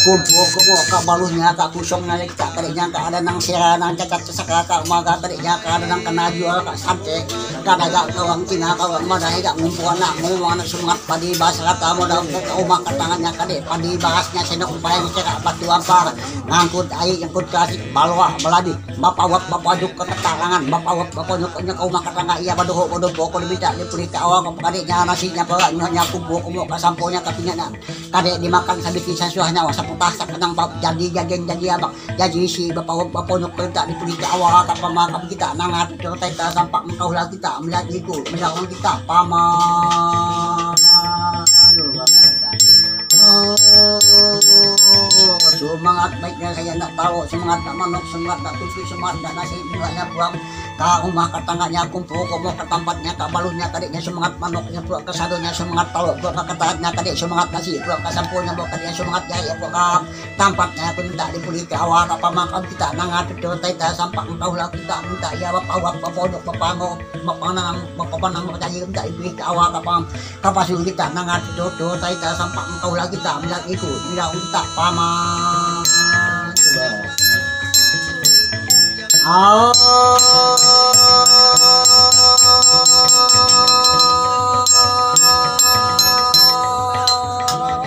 kumpul ke muka baluhnya ka kusongnya kita kalinya ka ada nang sira nang cacat saka ka maga kalinya ka ada nang kena jual ka santai. Kada ga kawang Cina kawang madai ga ngumpul anak ngomong anak sumangat padi bahas kata modal ke umah katanganya kade padi bahasnya senok umpayang cekak batu ampar ngangkut ai ngangkut kasik balwa baladi bapawak bapajuk ke ketalangan bapawak baponyok nyok umah katanga ia badoho badopo ko dibita dipulih ke awak kade nya nasinya pala nyonya kumpul kumuk kasamponya kapinya nang kade dimakan sabiti sasuah nyawa saputah sakenang bab jadi jagen jadi abak. Jaji si bapawak baponyok perintah dipulih ke awak ka pama ka kita nanga tutur taita sampak engkau lah kita melihat itu melihat orang kita pama. Sumangat baiknya saya nak tahu semangat nak manok semangat nak tupi semangat nak nasi juga nak buang ka umah katanganya kumpul kumuk ka tampatnya ka baluhnya kadiknya semangat manoknya pula ka sadonya semangat tahu pula ka katahatnya kadik semangat nasi pula ka samponya pula kadiknya semangat jahit pula ka Tampatnya aku minta dipulih ke awak ka pama ka kita nanga tutur taita sampak engkau lah kita minta ia bapawak baponyok bapango bapanang bapanang percaya minta dipulih ke awak ka pama ka pasu kita nanga tutur taita sampak engkau lah kita minta itu minta minta pama. Cuba.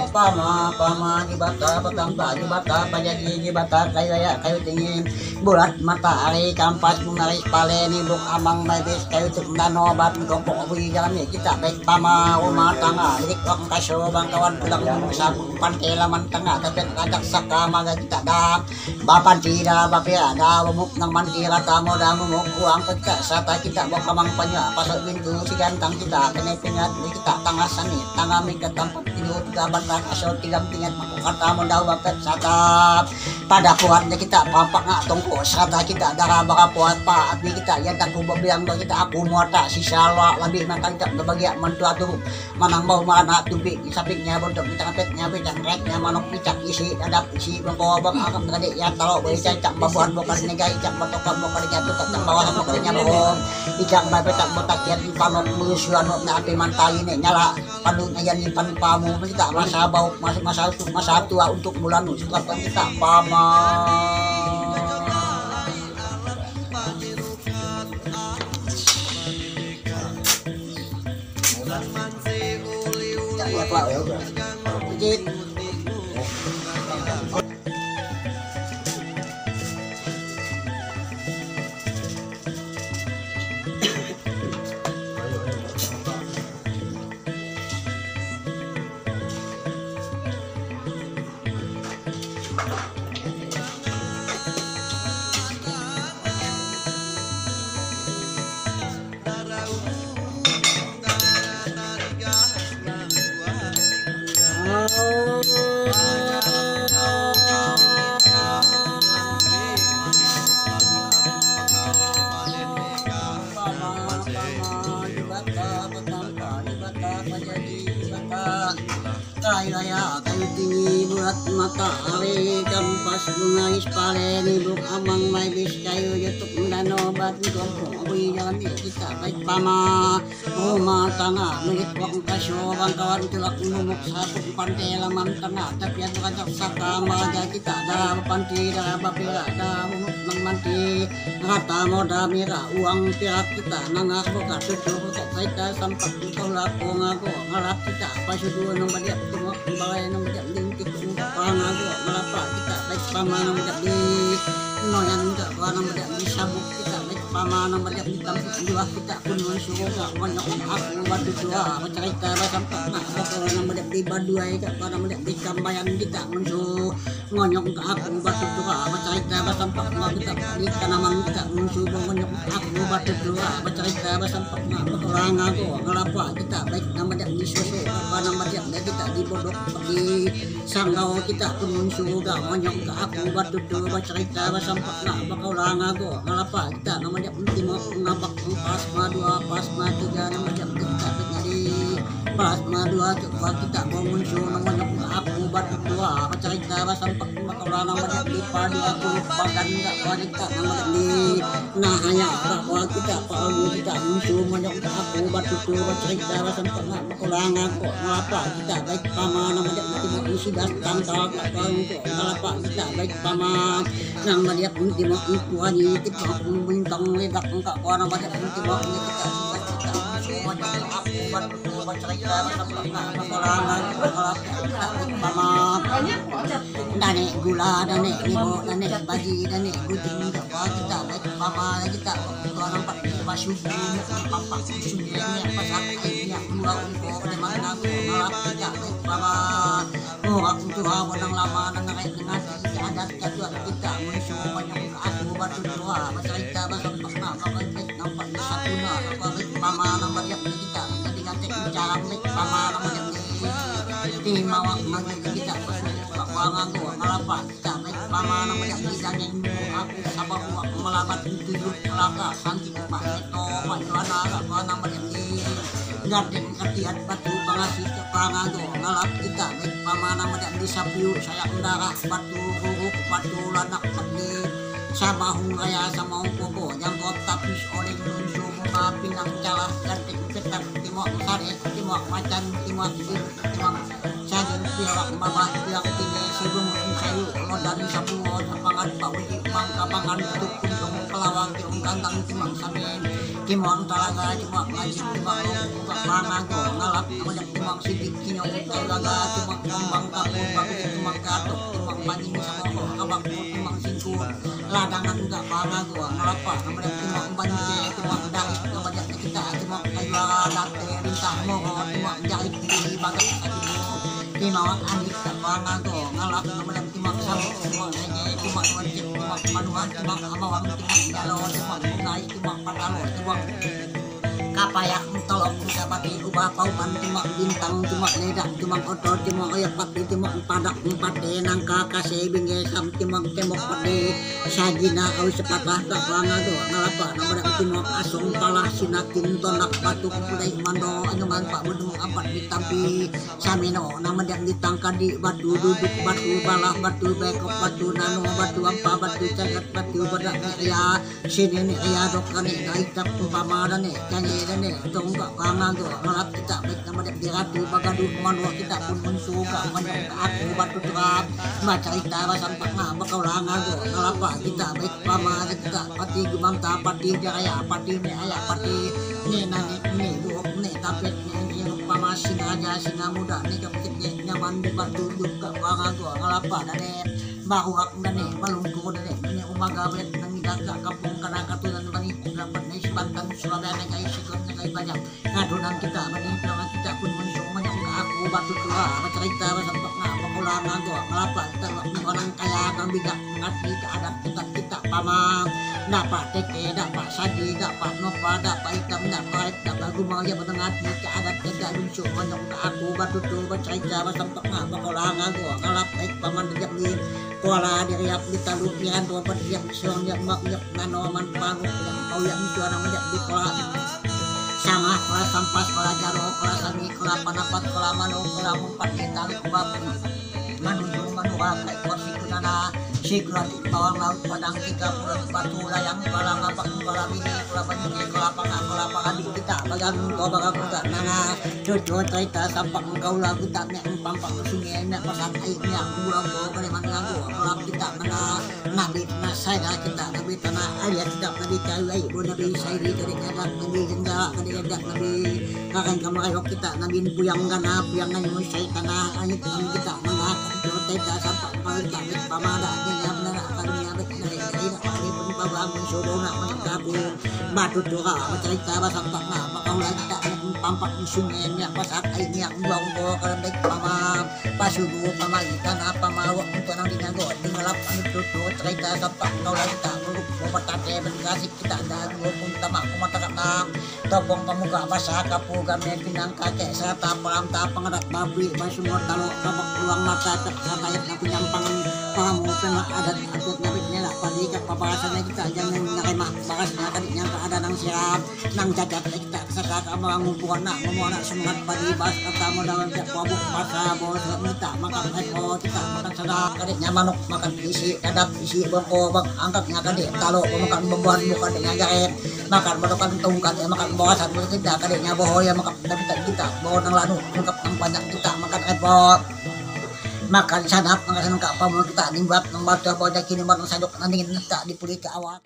Pama pama jibata patang pa jibata pajadi jibata kayu ayak kayu tinggi bulat matahari kampas menarik pale nibuk amang mebis kayu tuk dano bat mengkompok bui jalani kita baik pama rumah tangga milik wang kaso bangkawan pulang sabu pante laman tengah tetep kajak saka maga kita dam. Bapanti da bapia da bamuk nang manti rata moda mumuk uang pecah sata kita bok kamang panya pasok bintu si gantang kita kene pingat ni kita tangah sani tangah mi ke tampak tidur tiga bantang asal tilam tingat maku kata moda bapet sata pada puatnya kita pampak ngak tongko sata kita darah bara puat pa abdi kita ya daku babiang kita aku muata sisa lua labih makan kita babagiak mantua tu Manang bau mana tupi sapiknya bontok di tangapetnya pecak reknya manok picak isi dadap isi bangko bang akam tadi ya talo bau icak icak babuan bokar nega icak batokam bokar jatuh kacang bawah bokar nyabong icak bapetak botak ya panok melusuan nok na api mantai ne nyala pandung ayan ni pan pamu kita masa bau masa masa masa tua untuk bulan nu setelah kita pama. Matahari kampas bunga ispale nibuk amang mai bis kayu yutuk mendano bat gompong abui jalani kita baik pama. Rumah tangga milik wang kaso bangkawan tulak numuk sapuk pante laman tangga tapian rajak saka maja kita da panti da bapira da bumuk nang manti. Rata moda mira uang pirak kita nangah boka tutu boka kaita sampak tolak bonga go ngalap kita pasudu nang badiak tengok balai nang badiak dingkik pangago ngalapa kita baik pama nang badiak di noyan ka nang badiak di sabuk kita baik pama nang badiak di tampuk dua kita pun mensuruh ka monyok aku batu dua bacarita basampak nak bakal nang badiak di baduai ka nang badiak di kambayan kita mensuruh Ngonyong ka aku batu tua bacarita basampak ma kita di tanaman kita musuh ngonyong ka aku batu tua bacarita basampak ma batulang aku ngalapa kita baik nama dia di susu apa nama dia baik kita di bodok di sanggau kita pun musuh ga ngonyong ka aku batu tua bacarita basampak ma batulang aku ngalapa kita nama dia timok ngapak pas ma dua pas ma tiga nama dia kita di Pas madua coba kita bangun su namanya aku batu tua bacarita basampak makaula nama dia di padi aku bagan enggak wanita nama di nah hanya bahwa kita pagi kita musuh monyok aku batu tua bacarita basampak makaula ngaku ngapa kita baik pama nama dia mati mati sudah tangkal tak tahu kok ngapa kita baik pama nama dia mati mati kuani kita bintang ledak engkak kuana nama dia mati mati kita sudah kita musuh monyok aku batu Dane gula, dane nibo, dane baji, dane guding, dapa kita baik pama kita orang pak pasugi, papa sugi, pasak, dua uko, dane mana ko ngalap kita baik pama. Orang tua orang lama nang ngai nang adat jadwal kita musuh banyak aku batu tua, bacarita basampak nama baik nampak di sakuna, apa baik pama nama dia kita, jadi ganti bicara baik pama nama dia Timawak magi kita bawa ngago ngalapa kita baik pama nama dia bisa nyendu aku sabab buat melabat tujuh kelaka sangki pak itu mak juana apa nama dia Garding katiat batu pangasi ke pangago ngalap kita baik pama nama dia bisa piu sayang darah batu ruruk batu lanak pedih sama hung raya sama hung koko jangkop tapis oleh nunsu bunga pinang calah garding petak timok sare timok macan timok Saging pilak mamah pilak tine sidung sayu lodan sabuo sapangan pawi mangka mangan tukun dong pelawang kiung kandang timang samin kimon talaga timang lagi timang lung buka pangago ngalap kemudian timang sidik kinyong talaga timang kumbang kapun babi timang katuk timang paning samoho kabak timang singkun Ladangan ga pangago ngalapa ngamada timang banjir timang darit ngamada kita timang kayuara date rintah moro timang jarit di bagas adimu timang anik pangago ngalap ngamada timang samu timang rege timang wancik timang manuan timang amawang timang dalo timang bunai timang patalo timang Kapayak tolong bisa bagi ubah pauman timok bintang timok ledak timok oto timok oyak pati timok padak pati nangka kasih bingge sam timok tembok pati sajina au sepatah tak pangago ngalapa nabrak timok asong palah sinakin tonak batu pulai mando anyuman pak bedung apat ditampi samino nama diak ditangkadi batu duduk batu balah batu bekok batu nano batu ampa batu cagat batu bedak ya Sini ni iya dok kani kaitap umpama dani kani dani tongga pangago ngalap kita baik nama dek diratu bagadu manuh kita pun mensuga manyong aku batu terap bacarita basampak nga bakau langago ngalapa kita baik pama kita pati gumanta pati jaya pati ni aya pati ni nani ni duok ni tapit ni ni pama singa aja singa muda ni kepit ni nyaman di batu duka pangago ngalapa dani Bahuak dani, balungku dani, dani umaga bet nangi daga kapung kana katunan bani, dapat nai sibantan sulabaya nagai sikut nagai bajang. Kadunan kita bani, dalam kita pun munsung manyang ka aku batu tua, bacarita basampak na, bakula nago, malapa kita orang kaya, nang bijak, ngati ka adat kita, kita pama, dapat teke, dapat sadi, dapat nopa, dapat itam, dapat, dapat gumau, ya, badangati ka adat kita, lunsu manyang ka aku batu tua, bacarita basampak na, bakula nago, ngalap, baik paman dijak ni, Kuala diriap ditalu nian dua pat diap siong diap mak diap nano man pangu diap kau diap suara majak di kuala sangah kuala sampas kuala jaro kuala sami kuala panapat kuala manu kuala mumpat ditalu kuala manu Pakai ko siku nana, siku rati bawang laut padang tiga puluh batu layang, kolam abak, kolam ini, kolam ini, kolam pangak, kolam pangak, kita bagan ko bagan kita nanga, cucu cerita sampak engkau lah kita mek pampang sungai mek pasang air mek pulau ko kaliman ngago kolam kita nanga, nabi nasai dah kita nabi tanah air kita nabi kayu air bu nabi sairi kali kadak nabi jendela kali kadak nabi. Makan kamu ayo kita nabin puyang kana puyang kana musai tanah ayo kita mangak dote ta sampak pamada nya benar akan nya bet dari dari nak pali pun babang suruh nak mengaku batu tua cerita basang tanah bakau lagi tak pampak sungai nya pasat ai nya buang ko kalau baik pamam pasudu pamai tanah pamawak untuk nang dinago tingalap anu tutu cerita sampak kau lagi tak meluk petate berkasih kita dah dua pun tamak pematakat topong pamuka basa kapu game pinang kakek serata palam ta pangadat babui basungor talo kabak luang mata tak sakayat na pinyampang pamu pema adat atut nabit nela padi ka pabasa na kita jangan nakai mak bakas na kadi nyangka ada nang siram nang cacat na kita saka ka mangumpul na ngomong na semangat padi bas kata modal jak pabuk basa bos kita makan eko kita makan sada kadi nya manuk makan isi dadap isi bongko bang angkat nya kadi talo makan bebuan bukan nya jaret. Makan makan tungkat ya makan bawasan kita kali nya boho ya makan kita kita boho nang lanu lengkap nang banyak kita makan repot makan sanap makan sanap ka pamun kita nimbat nang batu apa jaki nimbat nang sadok nandingin kita dipulih ke awak.